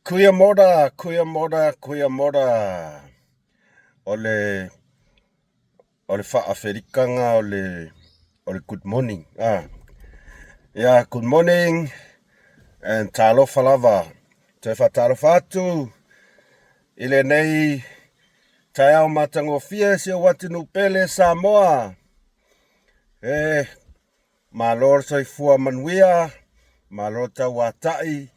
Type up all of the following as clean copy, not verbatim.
Kuia mora, kuia mora, kuia mora. O le o le faa-Aferikanga o le o le good morning. Ah. Yeah, good morning and talofa lava. Toe faatalofa atu i lenei taeao matagofie si ou atunuu pele Samoa. E Malo le soifua manuia, malo le tauatai,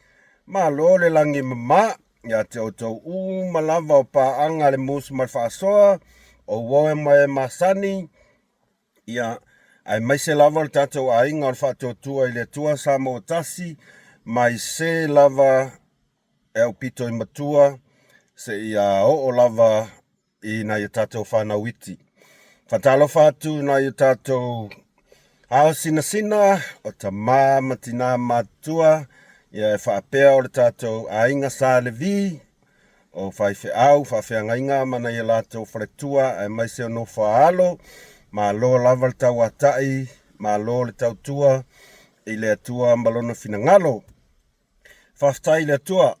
malo le lagi e mama ia te outou uma lava o paaga le musu ma le faasoa, o uo e ma e masani, ia, aemaise lava le tatou aiga o le Faatuatua i le Atua Samoa Tasi, mai se lava e aupito i matua, seia oo lava i nai o tatou fanau iti. Faatalofa atu i nai o tatou ao sinasina o tamā ma tinā matutua, ia e faapea o le tatou aiga Sa Levi, o faifeau, faafeagaiga ma nai a latou faletua aemaise o nofo a alo, malo lava le tauatai, malo le tautua i le Atua ma Lona finagalo. Faafetai i le Atua.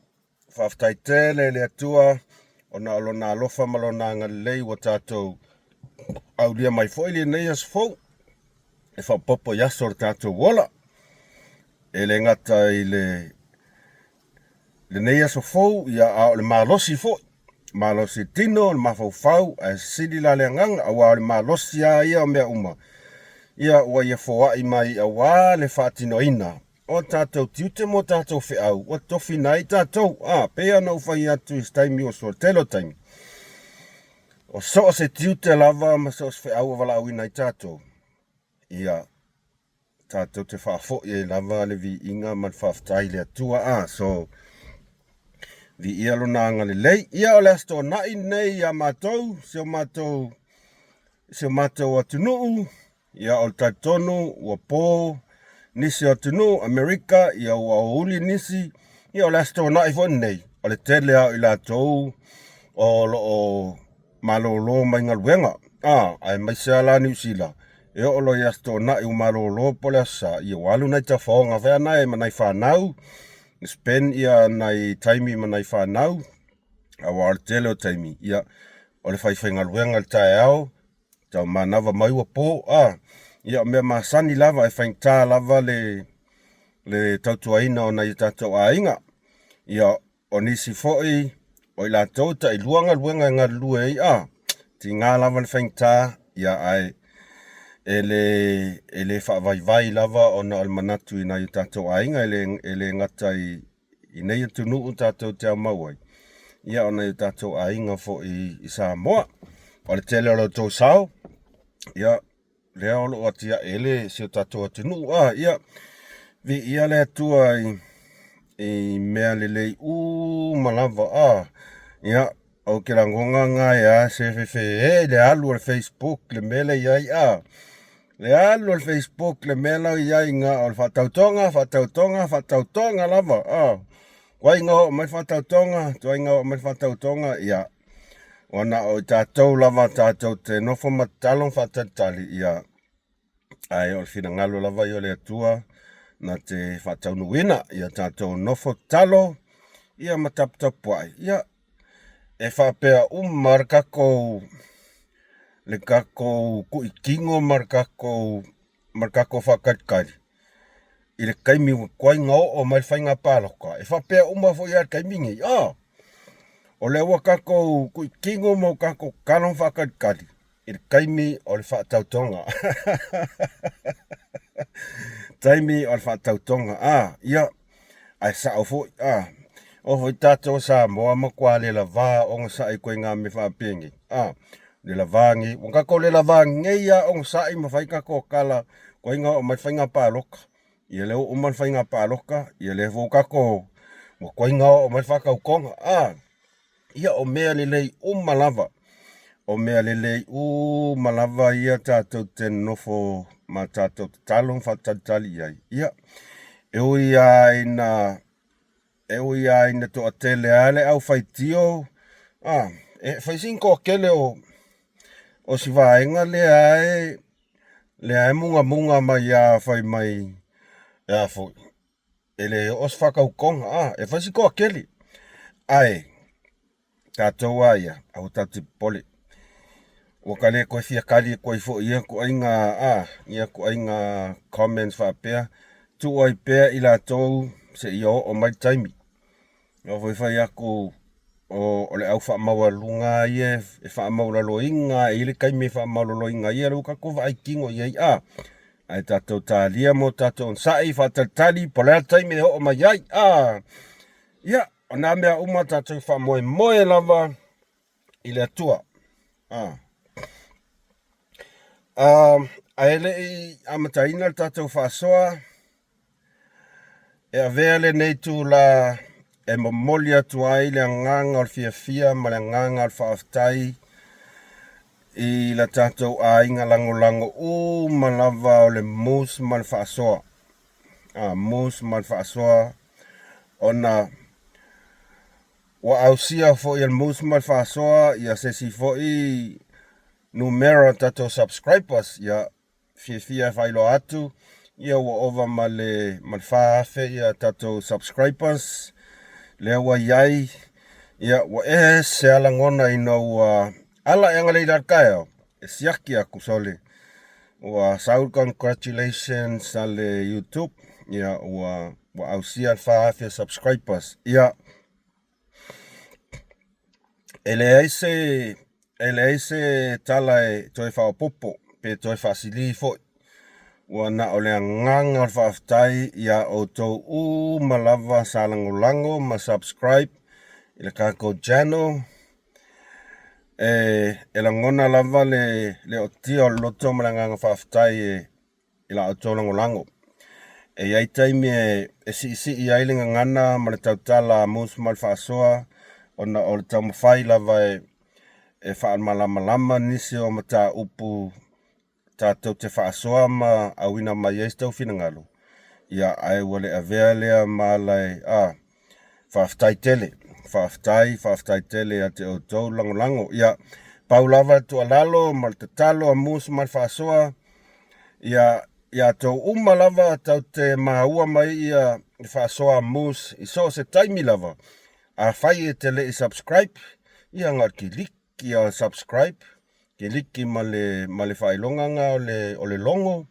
Faafetai tele i le Atua ona o lona alofa ma lona agalelei ua tatou aulia mai foi lenei aso fou e faaopoopo i aso o le tatou ola. E le gata i le lenei aso fou, ia a o le malosi foi, malosi tino, le mafaufau, ae sili la le agaga, aua o le malosi lava ia o mea uma, ia ua ia foai mai aua le faatinoina o tatou tiute ma o tatou feau ua tofina ai tatou. A, pei ona ou fai atu i se taimi ua sola, tele o taimi, o so o se tiute lava ma so o se feau ua valaauina ai tatou, ia tatou te faafoi ai lava le viiga ma le faafetai i le Atua. A, so, viia lona agalelei. Ia, o le Aso Toonai lenei ia matou, si o matou, si o matou atunuu, Ia, o le talitonu ua po nisi o atunuu, Amerika, ia ua aoauli nisi, ia o le Aso Toonai foi lenei, o le tele lava o i latou o lo o malolo mai galuega, a, aemaise lava la Niu Sila, e oo loa i Aso Toonai ua malolo po o le Aso Sa, ia ua alu nai tafaoga foi a ma nai fanau, spend ia nai taimi ma nai fanau, aua o le tele o taimi, ia, o le faifaigaluega i le taeao, Tau manava mai ua po, a, ia o mea masani lava e faigata lava le le tautuaina o nai o tatou aiga. Ia, o nisi foi o i latou e tailua galuega e galulue ai, a, tiga lava le faigata, ia ae e le e le faavaivai lava ona o le manatu i nai o tatou aiga e le e le gata i i nei atunuu tatou te aumau ai, ia o nai o tatou aiga foi i Samoa. O le tele o lo outou sao, ia, lea o lo o atiae ai le si o tatou atunuu. A, ia, viia le Atua i, i mea lelei uma lava. A, ia, ou te lagona gae a se fefe e le alu o le Facebook le mea lea i ai. A, le alu o le Facebook le mea la i ai na o le faatautoga, faatautoga, faatautoga lava. A, tuaiga oo mai le faatautoga, tuaiga oo mai le faatautoga, ia, ona o i tatou lava tatou te nofo ma tatalo ma faatalitali, ia, ae o le finagalo lava ia o le Atua na te faataunuuina, ia tatou nofo tatalo, ia ma taputapuai, ia, e faapea uma le tatou le tatou kuitino ma le tatou ma le tatou faatalitali i le taimi ua tuai ona oo mai le faiga palota, e faapea uma foi lava i le taimi lenei, a o lea ua tatou kuitino ma ua tatou tatalo ma faatalitali i le taimi o le faatautoga. Taimi o le faatautoga, a, ia, ae sao foi, a, o foi tatou o Samoa matua le lavā onosai i ituaiga mea faapenei, a, le lavā nei, ua tatou le lavā nei lava onosai ma fai tatou tala ituaiga oo mai le faiga palota. Ia lea ua uma le faiga palota, ia lea foi ua tatou, ua tuai ona oo mai le faatautoga, a. Ia, o mea lelei uma lava, o mea lelei uma lava ia tatou te nonofo ma tatou tatalo ma faatalitali i ai. Ia, e ui lava ina, e ui lava ina toatele lava le aufaitio, a, e fai sina toatele o, o si vaega lea e, lea e mugamuga mai lava fai mai, a foi, e le oo se faatautoga, a, e fai si toatele. Ae, tatou a ia, aua tatou te popole. Ua ka le toe fia kali atu ai foi i ia ituaiga, a, ia ituaiga comments faapea, tuu ai pea i latou seia oo mai le taimi. Na foi fai atu o le au faamaualuga ia e faamaualaloina, e i ai le taimi e faamaualaloina ai, ia lea ua tatou vaai tino i ai, a. Ae tatou talia ma o tatou onosai, faatalitali po o le a le taimi e oo mai ai, a. Ia, o na mea uma tatou faamoemoe lava i le Atua. A. Ae le i amataina le tatou faasoa, e avea lenei itula e momoli atu ai le agaga o le fiafia ma le agaga o le faafetai i la tatou aiga lagolago uma lava o le Moose ma le Faasoa. A, Moose ma le Faasoa ona ua ausia foi e le Moose ma le Faasoa ia se isi foi numera o tatou subscribers. Ia, fiafia e faailoa atu, ia ua ova ma le 4,000 ia tatou subscribers lea ua i ai. Ia, ua ese lava lagona ina ua ala e agalelei i le taeao, e siaki atu sole, ua sau le congratulations a le YouTube, ia ua ausia le 4,000 subscribers. Ia, e leai se e leai se tala e toe faaopoopo pe toe faasili foi. Ua na o le agaga o le faafetai iā outou uma lava sa lagolago ma subscribe i le tatou channel. E lagona lava le ootia o le loto ma le agaga faafetai i la outou lagolago. E i ai taimi e siisii ai le gagana ma le tautala a Moose ma le Faasoa ona o le taumafai lava e faamalamalama nisi o mataupu tatou te faasoa ma auina mai ai se tou finagalo, ia, ae ua le avea lea ma ala e, a, faafetai tele, faafetai, faafetai tele ia te outou le lagolago. Ia, pau lava le tuualalo ma le tatalo a Moose ma le Faasoa, ia, ia outou uma lava tatou te maua mai ia le faasoa a Moose i so o se taimi lava, afai e te le i subscribe, ia na o le kiliki ia subscribe, kiliki ma le ma le faailoga na o le o le logo,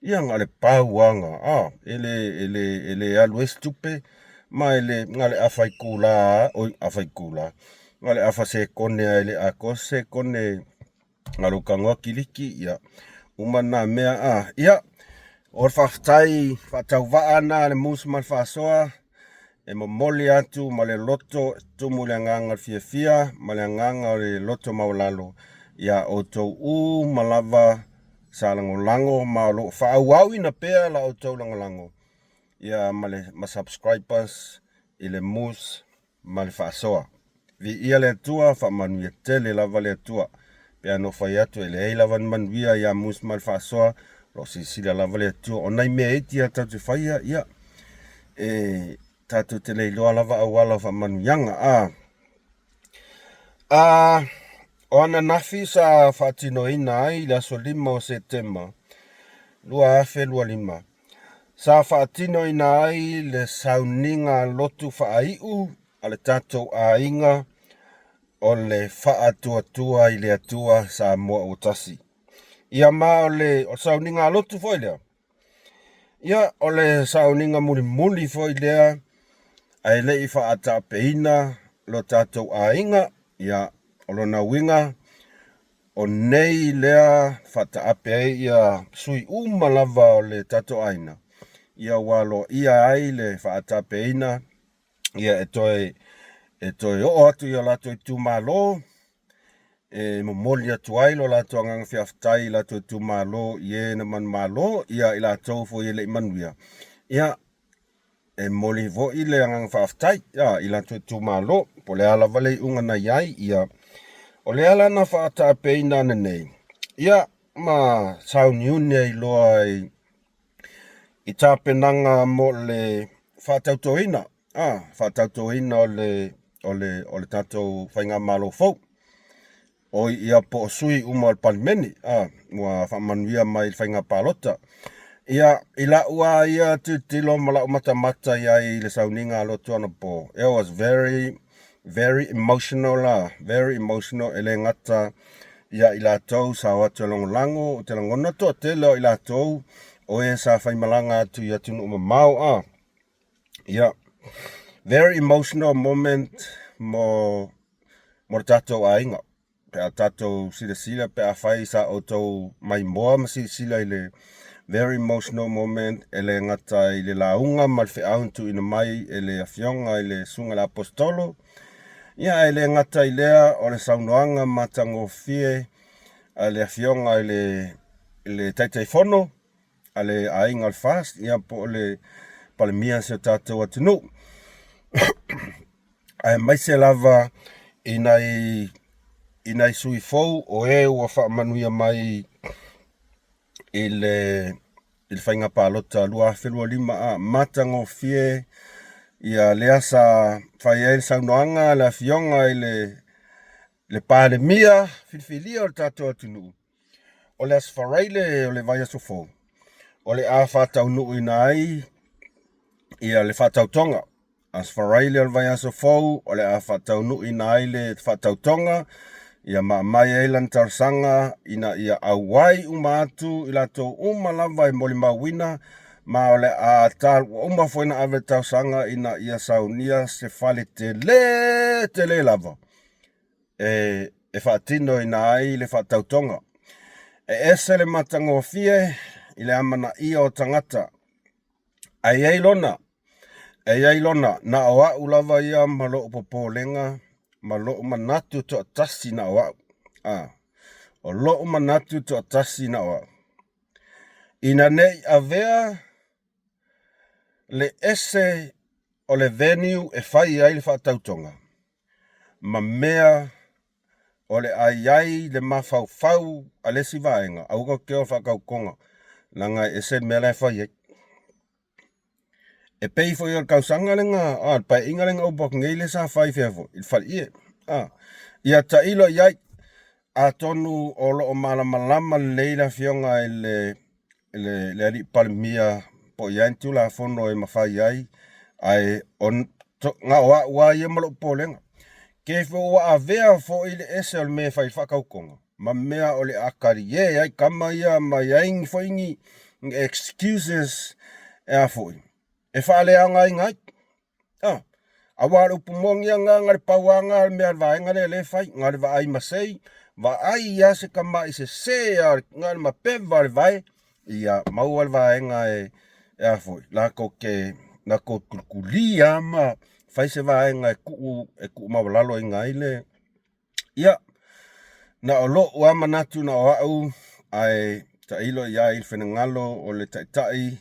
ia na o le pau lava na, a, e le e le e le alu ai se tupe, ma e le na o le afa itula lava, oi afa itula, na o le afa sekone lava e le atoa se sekone na o lou tago lava kiliki, ia uma na mea, a. Ia, o le faafetai faatauvaa na a le Moose ma le Faasoa. E momoli atu ma le loto e tumu i le agaga o le fiafia ma le agaga o le loto maualalo iā outou uma lava sa lagolago ma o lo o faaauauina pea la outou lagolago ia ma le ma subscribers i le Moose ma le faasoa. Viia le Atua, faamanuia tele lava le Atua. Pe a na fai atu e leai lava ni manuia iā Moose ma le faasoa, o lo o silasila lava le Atua. O nai mea iti lava tatou te faia, ia, e tatou te le iloa lava auala o faamanuiaga. A, a, o ananafi sa faatinoina ai i le aso 5 o Setema 2025, sa faatinoina ai le sauniga lotu faaiu a le tatou aiga o le Faatuatua i le Atua Samoa ua Tasi. Ia ma o le sauniga lotu foi lea, ia o le sauniga mulimuli foi lea ae le i faataapeina lo tatou aiga, ia o lona uiga o nei lea faataape ai ia sui uma lava o le tatou aiga, ia ua aloaia ai le faataapeina ia e toe oo atu i o latou itumalo e momoli atu ai lo latou agaga faafetai i latou itumalo i e na manumalo, ia i latou foi e le i manuia, ia e momoli foi le agaga faafetai i latou itumalo, po o le a lava le iuga na i ai, ia o lea la na faataapeina ananei, ia ma sauniuni ai loa i tapenaga mo le faatautoina, faatautoina o le tatou faigamalo fou. Oi ia po o sui uma o le Palemene, ua faamanuia mai i le faiga palota. Ia, i lau lava ia tilotilo ma lau matamata i ai i le sauniga a lotu anapo, it was very. Very emotional la, very emotional e le gata ia i latou sa o atu e lagolago, ou te lagona toatele o i latou o e sa faimalaga atu i atunuu mamao a. Ia, very emotional moment mo mo le tatou aiga. Pe a tatou silasila pe afai sa outou maimoa ma silasila i le very emotional moment e le gata i le lauga ma le feau na tuuina mai e le Afioga i le Susuga i le Aposetolo, ia ae le gata i lea o le saunoaga matagofie a le Afioga i le le Taitaifono a le aiga o le FAST, ia po o le Palemia o si o tatou atunuu. Aemaise lava i nai i nai sui fou o e ua faamanuia mai i le i le faiga palota 2025 a matagofie ia lea sa fai ai le saunoaga a le Afioga i le Palemia filifilia o le tatou atunuu. O le Aso Faraile o le vaiaso fou o le a faataunuuina ai ia le faatautoga. Aso Faraile o le vaiaso fou o le a faataunuuina ai le faatautoga ia ma aumai ai lana talosaga ina ia auai uma atu i latou uma lava e molimauina ma o le a ua uma foi ona ave le talosaga ina ia saunia se fale tele tele lava e faatinoina ai le faatautoga. E ese le matagofie i le amanaia o tagata. Ae i ai lona, e i ai lona, na o au lava ia ma lou popolega ma lou manatu toatasi na o au. A, o lou manatu toatasi na o au. Ina ne i avea le ese o le venue e fai ai le faatautoga ma mea o le a i ai le mafaufau a le isi vaega, aua tatou te o i le faatautoga, leaga e ese le mea la e fai ai. E pei foi o le tausaga lea, a, le paeaiga lea na uma atu nei lea sa fai fea foi, i le faleie. A, ia tailo i ai, atonu o lo o malamalama lelei le Afioga i le le alii Palemia po o i ai ni Tulafono e mafai ai, ae na o au lava ia ma lou popolega. Ke foi ua avea foi le ese o le mea e fai i le faatautoga ma mea o le a talie ai tama ia ma i ai ni foi ni excuses e a foi, e faaleaogaina ai. A, aua o le upu moni lava lena, na o le pau lava lena o le mea a le vaega lea o lea e fai, na o le vaai masei, vaai lava se tamai sese lava, na o le mapeva o le vae, ia maua le vaega e a foi, latou te latou tulituli lava ma fai se vaega e tuu e tuumaualalo ai le. Ia, na o lou lava manatu na o au, ae tailo i ai i le finagalo o le Taitai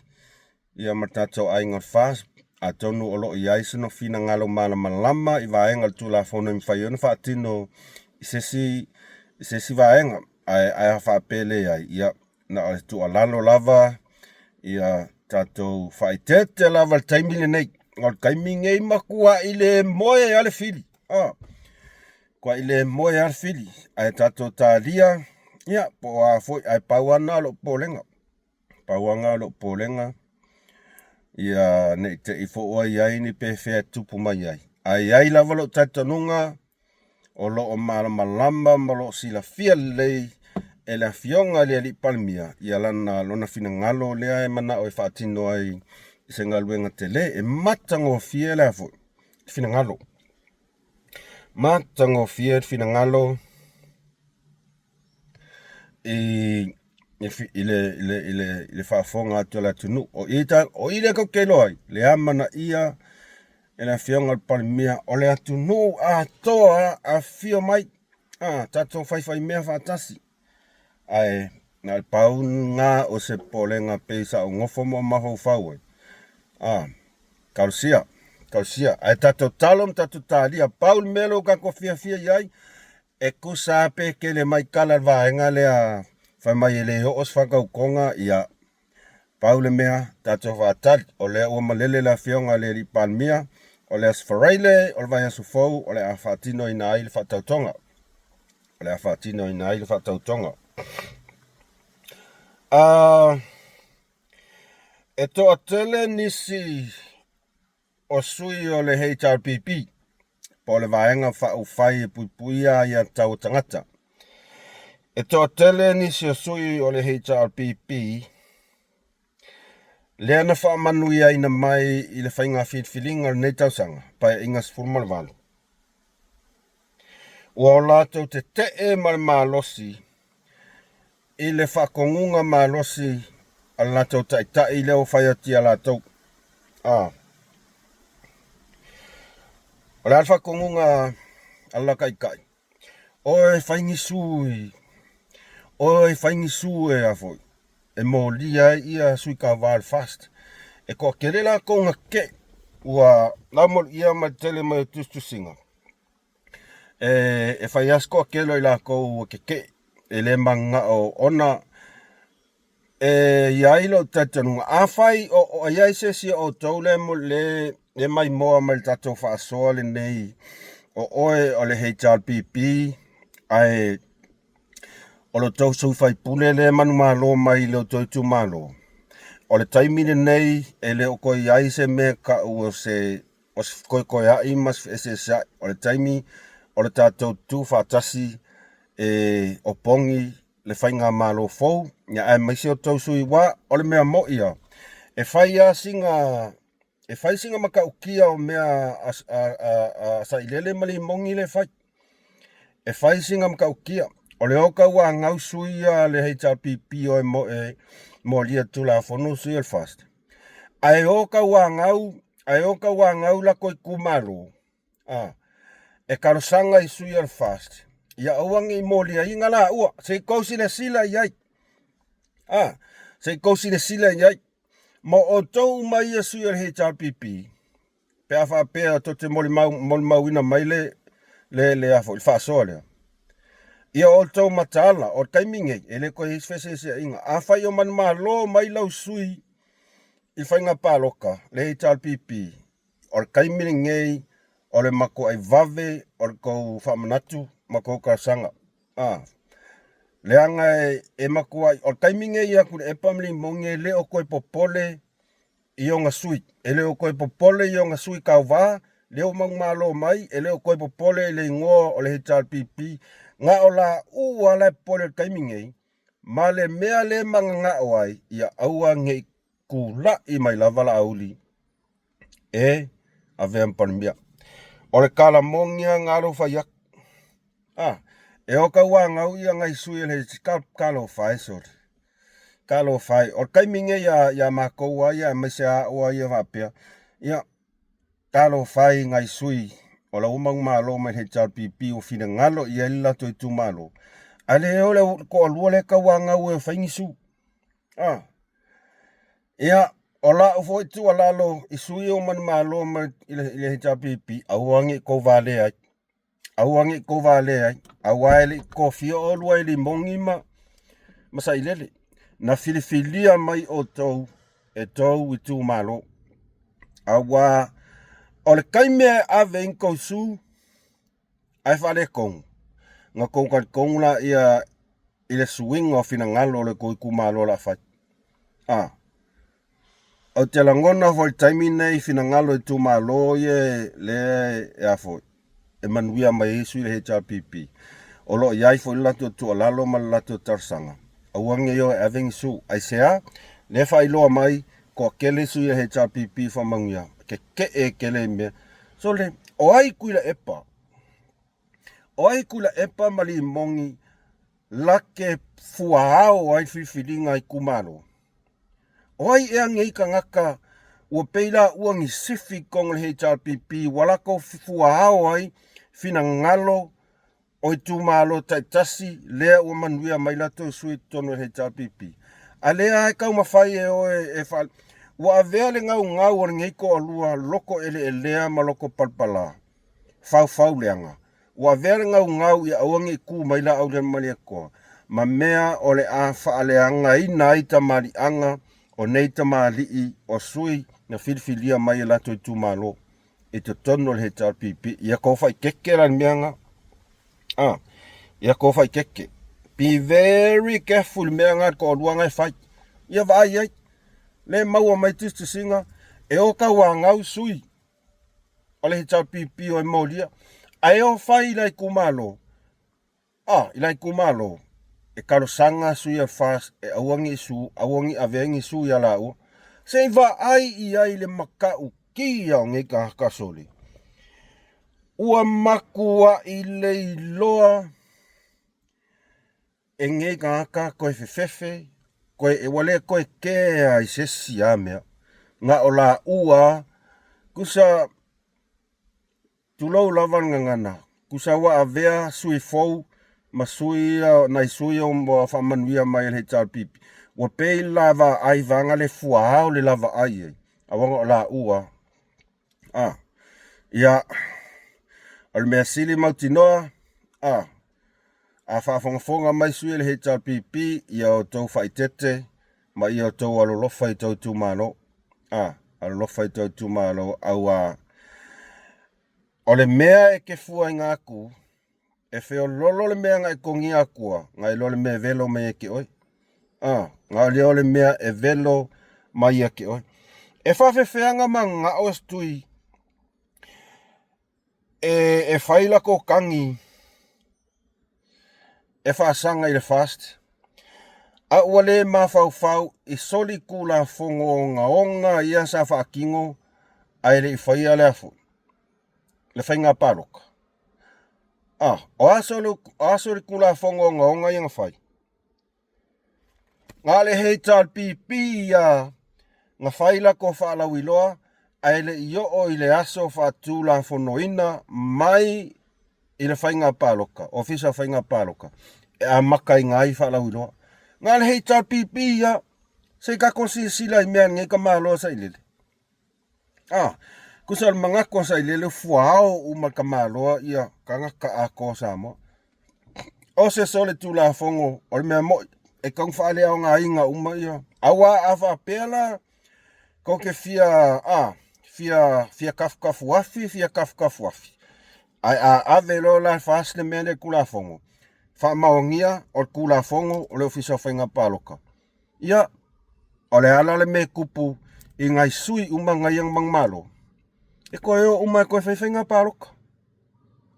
ia ma le tatou aiga o le FAST, atonu o lo o i ai sona finagalo malamalama i vaega o le Tulafono e mafai ai ona faatino i se isi i se isi vaega. Ae a faapea e leai, ia, na o le tuualalo lava ia tatou faaeteete lava i le taimi lenei. O le taimi lenei matuai le moe lava le fili. Ah, matuai le moe lava le fili. Ae tatou talia, ia, po o a foi, ae pau lava lena o lou popolega. Pau lava lena o lou popolega, ia ne i te i foi ua i ai ni pefea e tupu mai ai. Ae i ai lava lou talitonuga, o lo o malamalama ma o lo o silafia lelei e le Afioga i le Alii Palemia ia lana lona finagalo lea e manao e faatino ai i se galuega tele. E matagofie le a foi le finagalo. Matagofie le finagalo i le faafofoga atu a le atunuu. O i o i lea tatou te iloa ai le amanaia e le Afioga i le Palemia o le atunuu atoa afifio mai, a tatou faifaimea faatasi. Ae na o le pau lena o se popolega pei sa ou nofo ma ou mafaufau ai, a talosia, talosia. Ae tatou talo ma tatou talia, pau le mea lea ua tatou fiafia i ai, E tusa lava pe tele mai tala a le vaega lea fai mai e le oo se faatautoga, ia, pau le mea, tatou faatali. O lea ua malele le Afioga i le Alii Palemia, o le Aso Faraile o le vaiaso fou o le a faatinoina ai le faatautoga. O le a faatinoina ai le faatautoga. Uh, e toatele nisi o sui o le HRPP. po o le Vaega Faaupufai e Puipuia Aiatatau a Tagata. E toatele nisi o sui o le HRPP lea na faamanuiaina mai i le faiga filifiliga o lenei tausaga, Paeaiga 18. Ua o latou tetee ma le malosi i le faatonuga malosi a le latou taitai lea ua fai atu ia latou. A. O le a le faatonuga a le la taitai? Oe fai ni sui, oe fai ni su e a foi, e molia ai ia sui tauva o le FAST. E toatele latou na tetee, ua laumoliia ma le tele mai o tusitusiga, e fai lava si toatele o i latou ua tetee, e le mananao ona e i ai lou talitonuga, afai o i ai se isi o outou lea e maimoa mai i le tatou faasoa lenei, o oe o le HRPP ae o lo outou sui usufono lea e manumalo mai i lo outou itumalo, o le taimi lenei e le o toe i ai se mea e tau o se o se fekoekoea'i ma se feeseesea'i. O le taimi o le tatou tutu faatasi e opogi le faigamalo fou, ia aemaise o tou sui usufono. O le mea mo'i lava, e fai lava sina e fai sina matautia o mea a Sailele ma Limogi lea e fai. E fai sina matautia. O le o tauanau sui ia a le HRPP o e molia Tulafono sui o le FAST. Ae o tauanau, ae o tauanau latou itumalo, a, e talosaga i sui o le FAST, ia aua ne i moliaina laua, se i tou silasila i ai. A, se i tou silasila i ai. Ma outou uma ia sui o le HRPP, pe a faapea tou te molimauina mai le le le a foi le faasoa lea. Ia outou mataala, o le taimi nei, e le toe i ai se feeseeseaiga. Afai o manumalo mai lau sui i faiga palota, le HRPP, o le taimi lenei o le matuai vave o le tou faamanatu ma tou talosaga. A, leaga e matuai, o le taimi nei ia Tuilaepa ma Limogi e le o toe popole i ona sui. E le o toe popole i ona sui tauva, lea ua manumalo mai, e le o toe popole i le igoa o le HRPP, na o laua la e popole i le taimi nei, ma le mea lea e mananao ai, ia aua ne i tula'i mai lava Laauli e avea ma Palemia. O le tala moni lava na lou fai atu. A, e o tauanau ia nai sui o le talofa e sole. Talofa e, o le taimi nei ia matou lava ia aemaise lava au lava ia faapea, ia, talofa e i nai sui o la ua manumalo mai le HRPP ua finagalo i ai le latou itumalo, ae le o le toalua lea e tauanau e fai ni su. A, ia, o lau foi tuualalo i sui o manumalo mai i le HRPP, aua ne i tou valea ai. Aua ne i tou valea ai, aua e le i tofia oulua e Limogi ma Sailele. Na filifilia mai outou e tou itumalo. Aua o le taimi e ave ai ni tou su ae faaletonu, na tou talitonu laia i le suiga o finagalo o le tou itumalo o le a fai. A. Ou te lagona foi i le taimi lenei i finagalo o itumalo ia lea e a foi, e manuia mai ai sui o le HRPP. O lo o i ai foi le latou tuualalo ma le latou talosaga, aua ne i o e ave ni su. Aisea? Lea e faailoa mai, toatele sui o le HRPP faamanuia, tetee tele i mea. Sole, o ai Tuilaepa? O ai Tuilaepa ma Limogi lake fuaao ai le filifiliga a itumalo? O ai ea nei tagata ua pei la ua ni sifi i totonu o le HRPP ua latou fuaao ai finagalo o itumalo taitasi lea ua manuia mai latou sui i totonu o le HRPP? A lea e taumafai e o e fa... Ua avea le gaugau o lenei toalua loko eleelea ma loko palapala, faufau leaga. Ua avea le gaugau ia aua ne i tu mai Laaulialemalietoa ma mea o le a faaleagaina ai tamaliiaga o nei tamalii o sui na filifilia mai e latou itumalo i totonu o le HRPP. Ia tou faaeteete la i le mea lena. Ah, ia tou faaeteete. Be very careful i le mea lena le toalua na e fai. Ia vaai ai. Le maua mai tusitusiga e o tauanau sui. O le HRPP o e molia. Ae o fai i la itumalo, a, i la itumalo, e talosaga sui o le FAST e aua ne i su, aua ne i avea ni sui a laua. Se i vaai i ai le matautia o nei tagata sole. Ua matuai leiloa e nei tagata toe fefefe, toe, ua le toe kea i se isi lava mea. Na o laua lava, tusa tulou lava le gagana, tusa ua avea sui fou ma sui ia, nai sui ia ua faamanuia mai e le HRPP, ua pei le la vaai vaega le fuaao le lavaai ai, aua na o laua lava. A, ia, o le mea sili mautinoa, a, a faafogafoga mai sui o le HRPP, ia outou faaeteete ma ia outou alolofa i outou itumalo. A, alolofa i outou itumalo, auā o le mea e te fuaina atu, e feololo le mea na e togia atua, na iloa le mea e velo mai ia te oe. A, na o le mea e velo mai ia te oe. E faafefeaga mananao e se tui e, e fai latou tagi e faasaga i le FAST, a ua le mafaufau i solitulafono ogaoga ia sa faatino ae le i faia le a foi le faiga palota. A, o a solitulafono ogaoga ia na fai? Na o le HRPP ia na fai latou faalauiloa ae le i oo i le aso faatulafonoina mai i le faiga palota, Ofisa o Faiga Palota, e amataina ai faalauiloa. Na o le HRPP ia, se i tatou silasila i mea a lenei tamaloa sailele. Ah, tusa o le manatu a Sailele fuaao uma le tamaloa ia tagata atoa Samoa. O se solitulafono o le mea mo'i e tau faaleaogaina uma ia. Auā a faapea la tou te fia a fia fia tafutafuafi fia tafutafuafi ae a ave loa la FAST le mea lea i le Tulafono faamaonia o le Tulafono o le Ofisa o Faiga Palota Ia, o le a la le mea e tupu i nai sui uma na ia manumalo? E toe o uma e toe fai faiga palota.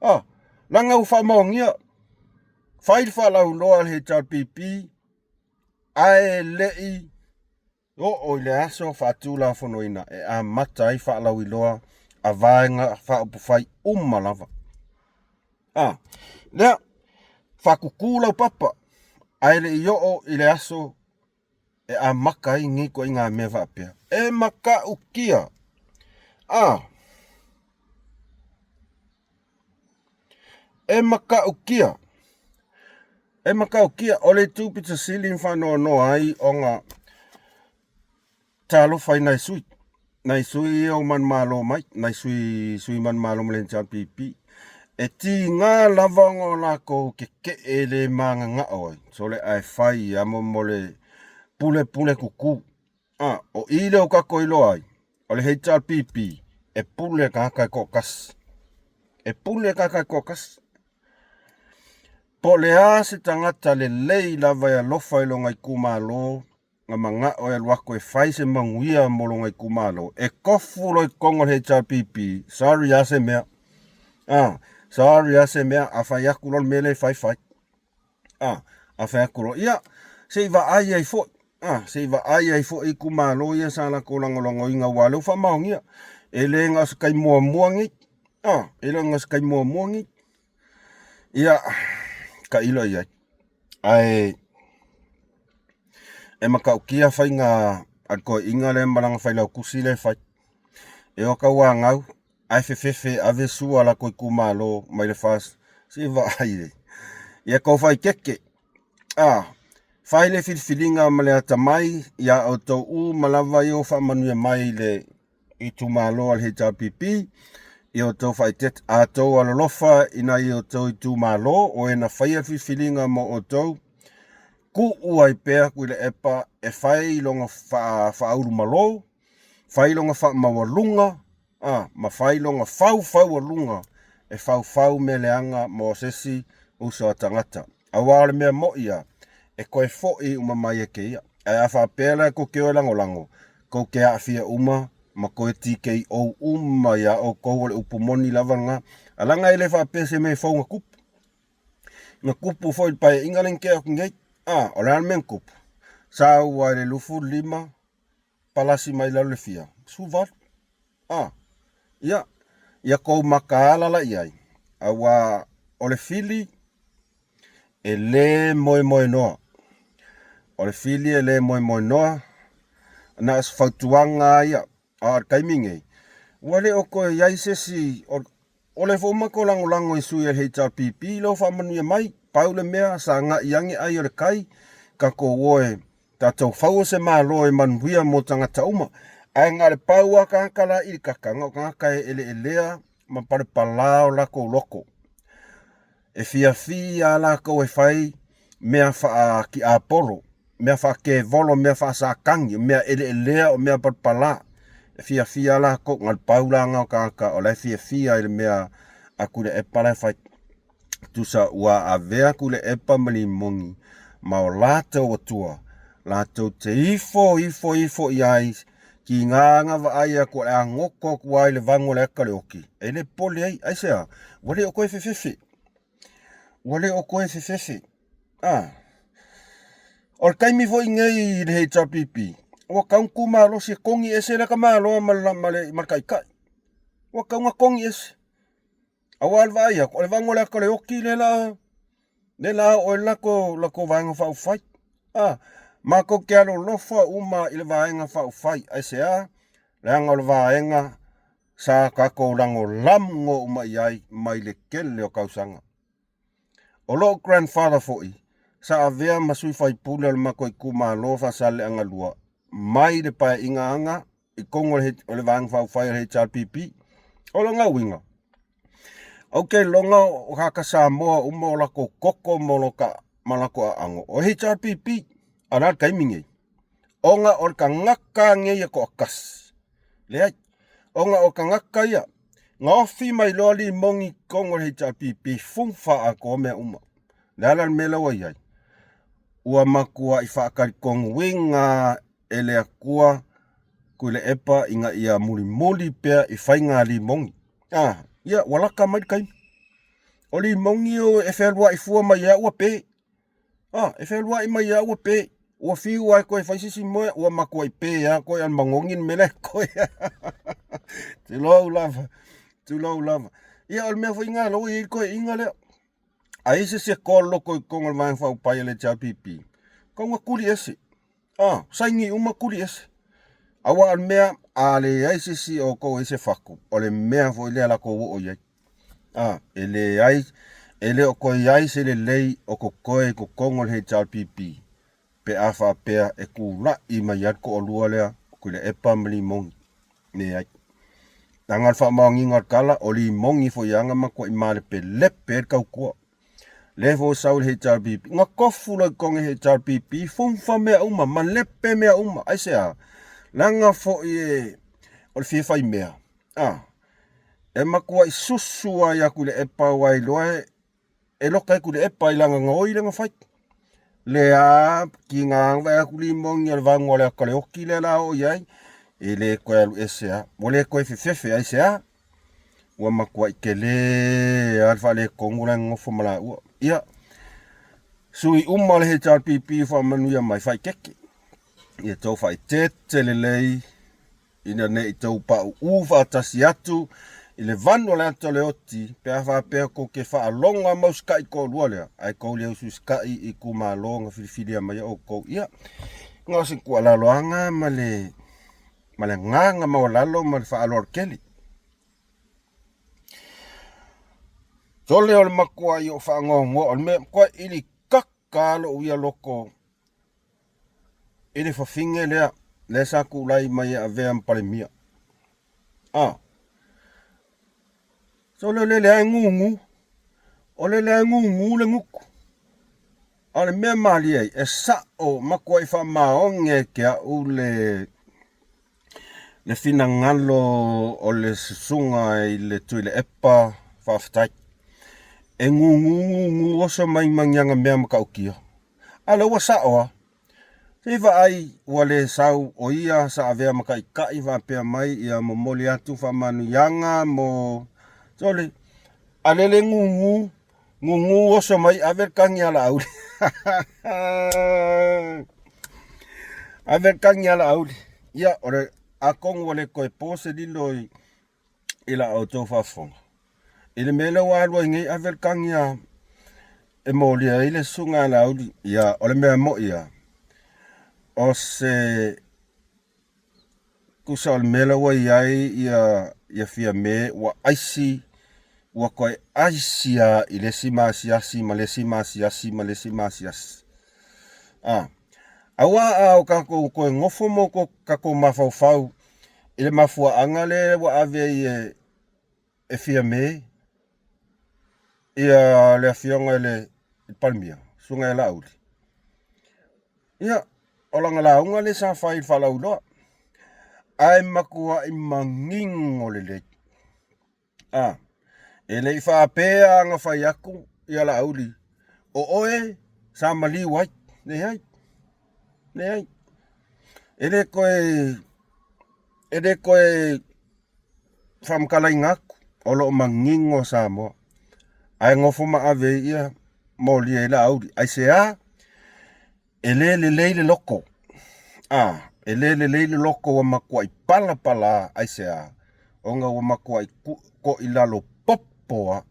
Ah, leaga ua faamaonia, fai le faalauiloa a le HRPP ae le i oo i le aso faatulafonoina e amata ai faalauiloa a vaega faaupufai uma lava. Ah, lea, faatutu lau papa, ae le i oo i le aso e amata ai nei ituaiga mea faapea. E matautia. Ah, e matautia. E matautia, o le itu pito sili na faanoanoa ai ona Talofa i nai sui, nai sui ia o manumalo mai, nai sui, sui manumalo ma le HRPP. E tiga lava ona o latou keke'e le magaga'o ai, sole ae fai a mo mo le pulepule tutu. A, o i lea ua tatou iloa ai, o le HRPP, e pule tagata e toatasi. E pule tagata e toatasi. Po o le a se tagata lelei lava e alofa i lona itumalo, na manao e alu atu e fai se manuia mo lona itumalo, e tofu loa i totonu o le HRPP, sorry lava se mea. Ah, sorry lava se mea, a fai atu loa le mea lea e fai, fai. Ah, a fai atu loa, ia, se i vaai ai foi, ah, se i vaai ai foi itumalo ia sa latou lagolagoina, aua o lea ua faamaonia, e le na o se taimi muamua nei, ah, e le na o se taimi muamua nei. Ia, tailo i ai. Ae e matautia faiga a le toeaina lea ma lana failautusi lea e fai. E o tauanau ae fefefe e ave sua a latou itumalo mai le FAST. Se i vaai ai. Ia tou faaeteete. A, fai le filifiliga ma le atamai iā outou uma lava ia ua faamanuia mai i le itumalo a le HRPP, ia outou faaeteete, a outou alolofa i nai outou itumalo o e na faia filifiliga mo outou, tuu ai pea Tuilaepa e fai lona faaulumalo, fai lona faamaualuga, a, ma fai lona faufaualuga e faufau mea leaga mo se isi uso a tagata. Aua o le mea mo'i lava, e toe fo'i uma mai e kēia. Ae a faapea la tou te o e lagolago, tou te aafia uma. ma toe TKO uma iā outou o le upu moni lava lena. A leaga e le faapea se mea fou na tupu. Na tupu foi i le Paeaiga lea na tea atu nei. A, o le a le mea na tupu? Sa ua i le 25 palasi mai lalo le fia? 18. A, ia, ia tou mataala la i ai, auā o le fili e lē moemoenoa. O le fili e lē moemoenoa, na o se fautuaga lava ia. A o le taimi nei, ua le o toe i ai se isi, o lea foi ua matou lagolago i sui o le HRPP lea ua faamanuia mai, pau le mea, sagai ane ai o le tai, tatou o e tatou faua se Malo e manuia mo tagata uma. Ae na o le pau lava tagata la i le kaka, na o tagata e eleelea ma palepala o latou loto. E fiafia lava latou e fai mea faatiapolo, mea faatevolo, mea faasatani, o mea eleelea, o mea palapala. E fiafia lava latou, na o le pau la lena o tagata o la e fiafia i le mea a Tuilaepa la e fai. Tusa ua avea Tuilaepa ma Limoni ma o latou atua, latou te ifo ifo ifo i ai, tiga na vaai atu o le a goto atu lava i le vanu o le ata o le oti, e le popole ai. Aisea? Ua le o toe fefefe. Ua le o toe fefefe. A. O le taimi foi nei i le HRPP, ua tatau ona tu malosi e togi ese lea tamaloa ma le, ma le, ma le taitai. Ua tatau ona togi ese. Aua o le vaai atu, o le vago o le ata o le oti lea la, lea la oo ai le latou, latou Vaega Faaupufai. A, matou te alolofa uma i le Vaega Faaupufai. Aisea? Leaga o le vaega sa tatou lagolago uma i ai mai le tele o tausaga. O lou grandfather foi, sa avea ma sui faipule o le matou itumalo Faasaleleaga 2 mai le paeaiga aga i totonu o le Vaega Faaupufai o le HRPP. O lona uiga, ou te iloga o tagata Samoa uma o latou toto ma ma latou aano o HRPP. A o le a le taimi nei? Ona o le tagata nei e toatasi. Leai, ona o tagata ia, na ofi mai loa limoni i totonu o le HRPP, fufa atoa mea uma. Le a la le mea la ua i ai? Ua matuai faatalitonuina e le Atua Tuilaepa ina ia mulimuli pea i faiga a limoni. Ah, ia, ua laka mai le taimi. O limoni e fealuai fua mai ia ua pe. Ah, e fealuai mai ia ua pe. Ua fiu ai koe fai sisi moe, ua matuai pe a koe al magogi le mea la e koe. Tulou lava, tulou lava. Ia, o le mea foi lena la ua i ai le toeaina lea. A i ai se isi e toa loko i totonu o le Vaega Faaupufai a le HRPP, tau ina tuli ese. Ah, saini uma tuli ese. Aua o le mea, a leai se isi o outou e i ai se fatu, o le mea foi lea latou oo i ai. Ah, e leai, e le o toe i ai se lelei o totoe i totonu o le HRPP pe a faapea e tulai mai ai le toalua lea o Tuilaepa ma Limoni. Leai. Leaga o le faamaoniga o le tala, o Limoni foi lava na matuai malepelepe ai le tautua. Lea foi ua sau i le HRPP. Na tofu loa i totonu o le HRPP, fufa mea uma, malepe mea uma. Aisea? Leaga foi e, o le fia fai mea. A, e matuai susu lava ia Tuilaepa aua e iloa e, e loka ai Tuilaepa i lana gaoi lea na fai. Lea tiga vaai atu limoni o le vagu o le ata o le oti lea la oo i ai, e le toe alu ese lava. Ua le toe fefefe, aisea? Ua matuai tele lava le faaletonu la e nonofo ma laua. Ia, sui uma o le HRPP faamanuia mai, faaeteete. Ia tou faaeteete lelei ina ne i tou pauu faatasi atu i le vanu o le ata o le oti, pe a faapea tou te faalogo a mausikai toalua lea, ae tou le usiusikai i itumalo na filifilia mai ai outou. Ia, na o se tuualalo lava lena ma le, ma le agaga maualalo ma le faaaloalo tele. Sole o le matuai o faanoanoa, o le mea matua ili kaka lava lou ia loto i le fafine lea, lea sa tulai mai e avea ma Palemia. A. Sole o le lea e gugu, o le lea e gugu le gutu. A o le mea malie ai, e sa'o matuai faamaoni ia te a'u le le finagalo o le susuga i le Tuilaepa faafetai. E gugu gugu oso mai ma ni ana mea matautia. A o lea ua sa'o lava. Se i vaai ua le sau o ia sa avea ma taitai faapea mai ia momoli atu faamanuiaga mo sole a lele gugu gugu oso mai ave le tagi a Laauli ave le tagi a Laauli. Ia o le atonu ua le toe po se lilo i la outou faafofoga i le mea lea ua alu ai nei, ave le tagi a e molia ai le susuga a Laauli. Ia o le mea moi ia o se tusa o le mea lea ua i ai ia ia Fiame ua aisi ua toe aisi lava i le isi maasiasi ma le isi maasiasi ma le isi maasiasi. A aua a o tatou toe nofo ma o tatou mafaufau i le mafuaaga lea ua ave ai e e Fiame ia le afioga i le Palemia, Susuga ia Laauli. Ia, o lana lauga lea sa fai i le faalauiloa, ae matuai manino lelei. A, e le i faapea ona fai atu ia Laauli, o oe sa maliu ai. Leai, leai. E le toe, e le toe faamatalaina atu, o lo o manino Samoa. Ae nofo ma ave ai ia molia ai Laauli. Aisea? E le lelei le loto. A, e le lelei le loto ua matuai palapala. Aisea? Ona ua matuai toilalo popo lava.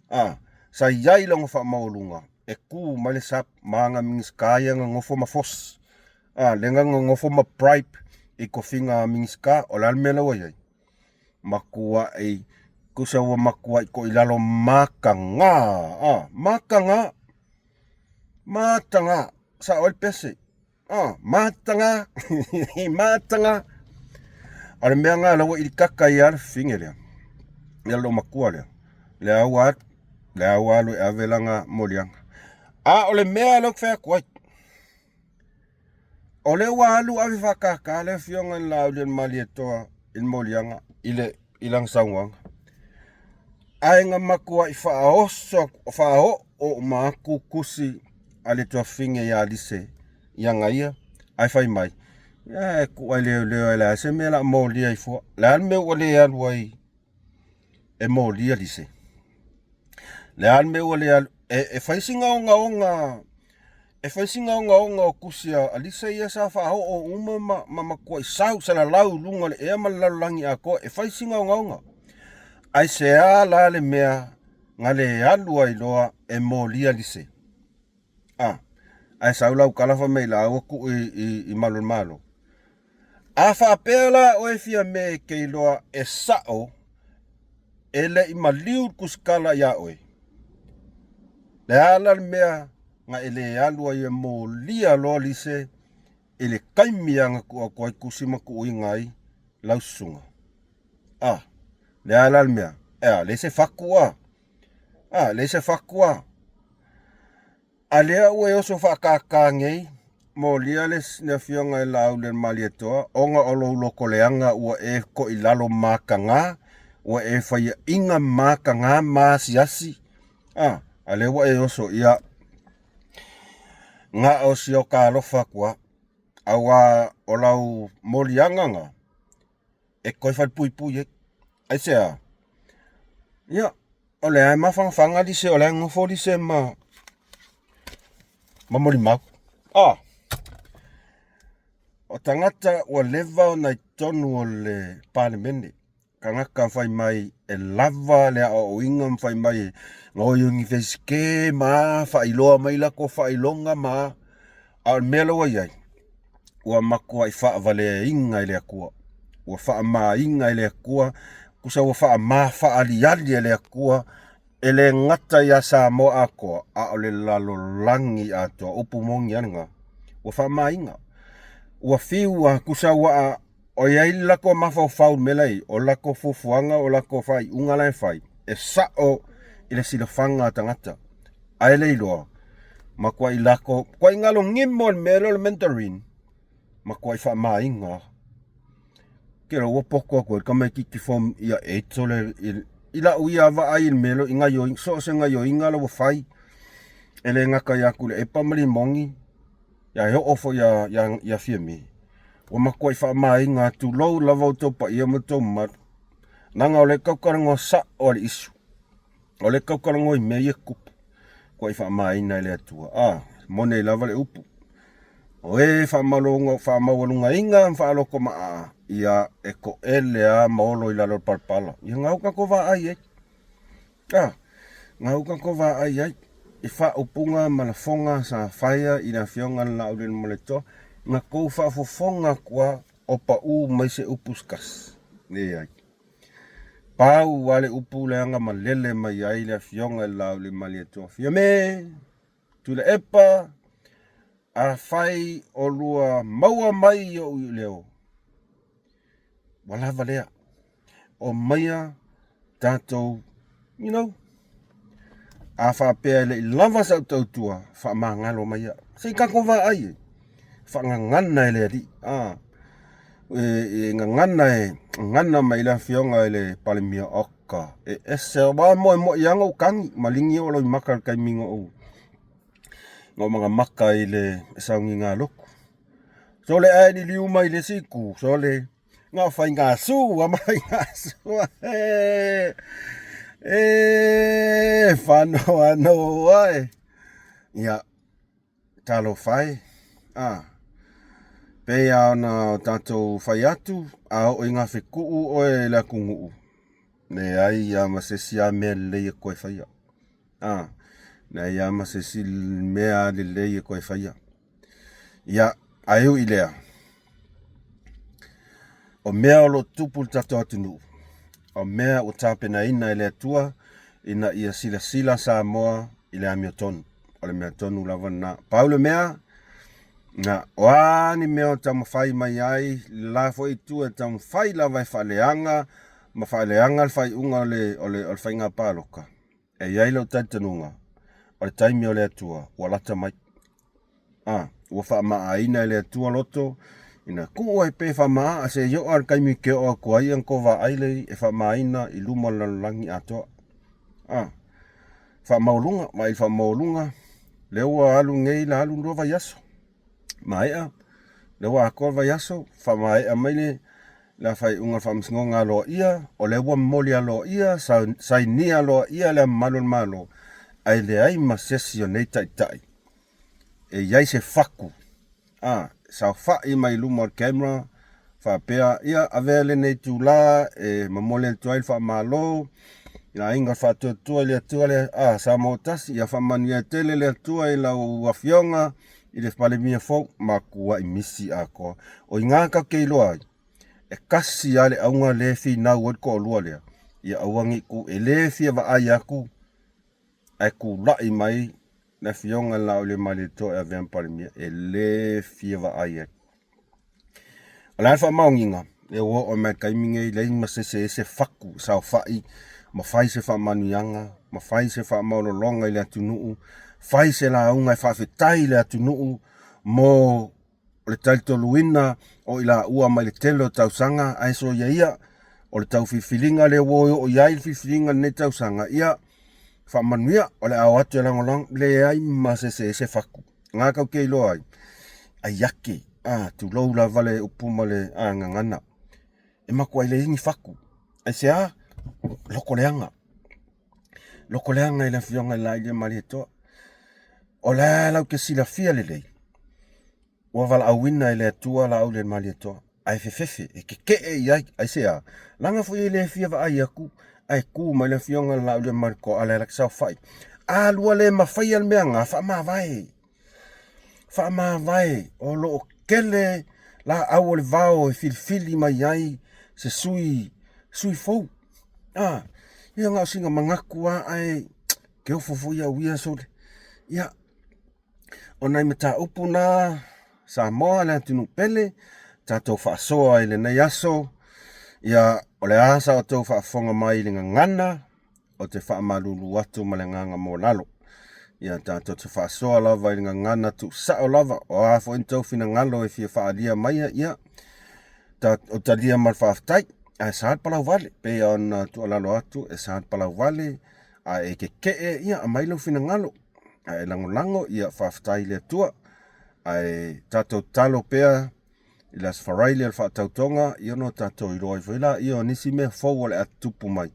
A, sa i ai lona faamaualuga e tu mai le SUPP ma ana Minisita ia na nofo ma force. A, lea na nonofo ma bribe i tofiga Minisita. O le a le mea la ua i ai? Matuai, tusa ua matuai toilalo mataga, a, mataga, mataga, sao ai le pese, a, mataga, mataga. O le mea lena la ua ilikaka ai lava le fafine lea, ia le loomatua lea, lea ua alu, lea ua alu e ave lana moliaga. A o le mea lea ou te fai atu ai, O lea ua alu ave faatata le afioga i le Laaulialemalietoa i le moliaga i le i lana saunoaga. Ae na matuai faaoso faaoo uma atu tusi a le tuafafine ia Lise i aga ia, ae fai mai, e tuu ai leoleo e leai se mea o le a molia ai fua. O le a le mea ua le alu ai e molia Lise? Le a le mea ua le alu e fai sina ogaoga e fai sina ogaoga o tusi a Lise ia sa faaoo uma ma ma matuai sau salalau i luga o le ea ma le lalolagi atoa e fai sina ogaoga. Aisea la le mea na le alu ai loa e molia Lise? A, ae sau lau tala fai mai la ua tuu i malu o le Malo. A faapea la oe Fiame e te iloa e sao e le i maliu le tusitala ia oe, le a la le mea na e le alu ai e molia loa Lise i le taimi lava na tuu atu ai tusi ma tuuina ai lau susuga? A, le a la le mea? E a, leai se fatu a? A, leai se fatu a? A lea ua e oso faakaka nei, molia le, le afioga i Laaulialemalietoa, ona o lou loto leaga ua e toilalo mataga, ua e faiaina mataga ma asiasi, a, a lea ua e oso, ia, na o si ota alofa atu lava, aua o lau moliaga na, e toe falepuipui ai. Aisea? Ia, o lea e mafanafana lise, o lea e nofo lise ma ma molimau. Ah, o tagata ua leva ona i totonu o le Palemene, tagata fai mai e lava le aoaoina ma fai mai e na o i Iunivesite ma faailoa mai latou faailoga ma a o le mea la ua i ai, ua matuai faavaleaina e le Atua, ua faamaina e le Atua, tusa ua faamafaaliali e le Atua, e le gata ia Samoa atoa, a o le lalolagi atoa. Upu moni lava lena, ua faamaina, ua fiu lava, tusa ua o i ai le latou mafaufau i le mea la e i ai, o le latou fuafuaga, o latou faaiuga la e fai, e sao i le silafaga a tagata. Ae le iloa, matuai lako, matuai galo gimo le mea lea o le mandarin, matuai faamaina. Ke ua poto atu ai le tamaititi form ia 8 o le i lau ia vaai i le mea lea i gaioiga, so o se gaioiga la ua fai. E le gata ia Tuilaepa ma Limoni. Ia e oo foi ia, ia, ia Fiame, ua matuai faamaina atu lou lava outou paia ma outou mamalu. Leaga o lea e tautalagoa sao a le issue. O lea e tautalagoa i mea ia e tutupu. Matuai faamaina e le Atua. A, moni ai lava le upu. O e faamaualugaina ma faalotomaa, ia e toele lava ma olo i lalo o le palapala. Ia na o tatou vaai ai. A, na o tatou vaai ai i faaupuga ma lafoga sa faia i le Afioga i le Laaulialemalietoa, na tou faafofoga atu lava o pau mai se upu se tasi. Leai. Pau lava le upu lea na malele mai ai le Afioga i le Laaulialemalietoa, Fiame, Tuilaepa, afai o lua maua mai i ou leo, ua lava lea. Omaia tatou, you know, a faapea e le i lava sau tautua, faamagalo mai au. Se i tatou vaai ai, faagagana e le Alii, a, e gagana e gagana mai le Afioga i le Palemia, oka, e ese, aua e moemoe lava na ou tagi, maligi oo loimata i le taimi na ou matamata i le sauniga lotu. Sole ae liliu mai le isi itu, sole, na o faigasu a ma faigasu. E faanoanoa e. Ia, talofa e. A, pei lava ona tatou fai atu, a oo ina fetuu oe i le atunuu, leai lava ma se isi lava mea lelei e toe faia. A, leai lava ma se isi mea lelei e toe faia. Ia, ae ui i lea, o mea o lo o tutupu i le tatou atunuu, o mea ua tapenaina e le Atua ina ia silasila Samoa i le amiotonu. O le mea tonu lava lena. Pau le mea, na, o a ni mea o taumafai mai ai, le la foi itu e taumafai lava e faaleaga ma faaleaga le faaiuga o le, o le, o le faiga palota, e i ai lou talitonuga, o le taimi o le Atua ua lata mai. A, ua faamaaina e le Atua loto, ina tuu ai pea e faamaa seia oo lava i le taimi e te oo atu ai ona tou vaai lea e faamaaina i luma o le lalolagi atoa. A, faamaualuga, vaai i le faamaualuga, lea ua alu nei le alu lua vaiaso, maea, lea ua atoa le vaiaso, faamaea mai le le faaiuga o le Faamasinoga Aloaia, o lea ua momoli aloaia, sainia aloaia le mamalu o le Malo, ae leai ma se isi o nei taitai e i ai se fatu, a, saofai mai luma o le camera, faapea, ia, avea lenei itula e momoli atu ai le faamalo i le Aiga Faatuatua i le Atua le, a, Samoa Tasi, ia faamanuia tele le Atua i lau Afioga i le Palemia fou, matuai misi atoa. O i ina tatou te iloa ai, e tasi lava le auga lea e finau ai le toalua lea, ia aua ne i tu, e le fia vaai atu ae tulai mai le Afioga i le Laaulialemalietoa e avea ma Palemia, e le fia vaai ai. O le a le faamaoniga? Lea ua oo mai i le taimi nei, leai ma se isi e ese fatu, saofai ma fai se faamanuiaga, ma fai se faamaolologa i le atunuu, fai se lauga e faafetai i le atunuu mo le talitoluina o i laua mai le tele o tausaga, ae soia ia, o le tau filifiliga lea ua oo i ai le filifiliga i lenei tausaga, ia faamanuia, o le a o atu e lagolago, leai ma se isi e ese fatu. Na tatou te iloa ai, ai ake, a, tulou lava le upu ma le a, gagana, e matuai leai ni fatu. Aisea? Loko leaga. Loko leaga i le Afioga i le Laaulialemalietoa. O la latou te silafia lelei, ua valaauina e le Atua Laaulialemalietoa, ae fefefe, e tetee i ai, aisea? Leaga foi e le fia vaai atu, ae tu mai le Afioga i le Laaulialemalietoa, a o lea la te saofai. A lua le mafaia le mea lena, faamavae, faamavae, o lo o tele laau o le vao e filifili mai ai se sui, sui fou. A, ia na o sina manatu lava ae ke ofo foi au ia sole. Ia, o nai mataupu na Samoa le atunuu pele, tatou faasoa i lenei aso. Ia, o le a sa outou faafofoga mai i le gagana, ou te faamalulu atu ma le agaga maualalo. Ia tatou te faasoa lava i le gagana tuusao lava, o a foi ni tou finagalo e fia faaalia maia, ia, ta, o talia ma le faafetai. Ae sa le palauvale, pei ona tuualalo atu, e sa le palauvale, a e tetee, ia, aumai lou finagalo, a e lagolago, ia, faafetai i le Atua. Ae tatou tatalo pea i le Aso Faraile o le faatautoga, ia ona tatou iloa ai foi laia o nisi mea fou o le a tutupu mai.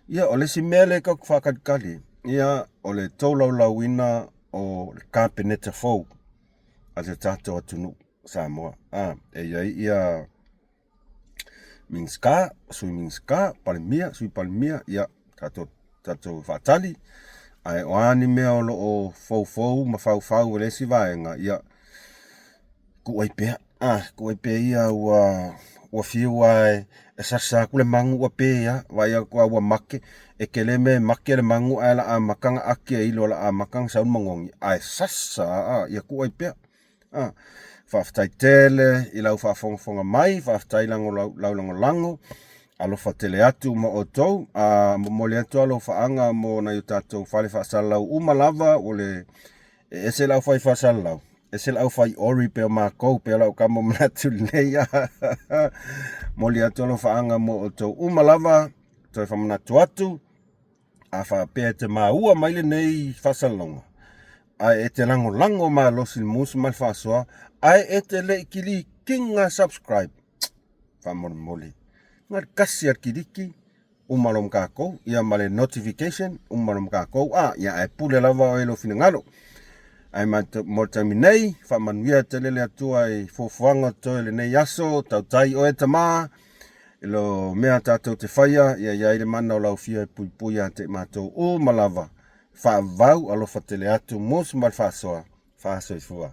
Ia, o le isi mea lea tatou te faatalitali, ia, o le tolaulauina o le Kapeneta fou a le tatou atunuu Samoa. A, e i ai ia Minisita, Sui Minisita, Palemia, Sui Palemia, ia, tatou tatou faatali. Ae o a ni mea o lo o foufou ma faufau e le isi vaega, ia, tuu ai pea. A, tuu ai pea ia ua ua fiu lava e sasa atu le magu ua pe lava. Vaai atu lava ua make, e tele mea e make le magu ae o le a amata ona ati e ilo o le a amata ona sau le manogi, ae sasa lava, a, ia tuu ai pea. A, faafetai tele i lau faafogafoga mai, faafetai i lau lagolago, alofa tele atu ma outou. A, momoli atu alofaaga mo nai o tatou fale faasalalau uma lava, ua le e ese le aufai faasalalau, ese le aufai ori pei o makou, pei o lau tama manatu lenei. Momoli atu alofaaga mo outou uma lava, toe faamanatu atu, a faapea e te maua mai lenei faasalalauga, ae e te lagolago malosi i le musu ma le faasoa, ae e te le i kilikiina subscribe, faamolemole, na o le tasi lava le kiliki, uma loa ma tatou, ia ma le notification, uma loa ma tatou, a, ia ae pule lava oe i lou finagalo. Ae mo le taimi nei, faamanuia tele le Atua i fuafuaga o totoe o lenei aso, tautai oe tama, i lo mea tatou te faia, ia i ai le mana o lau Afio e puipui ia te i matou uma lava, faavavau alofa tele atu, musu ma le faasoa, faasoifua.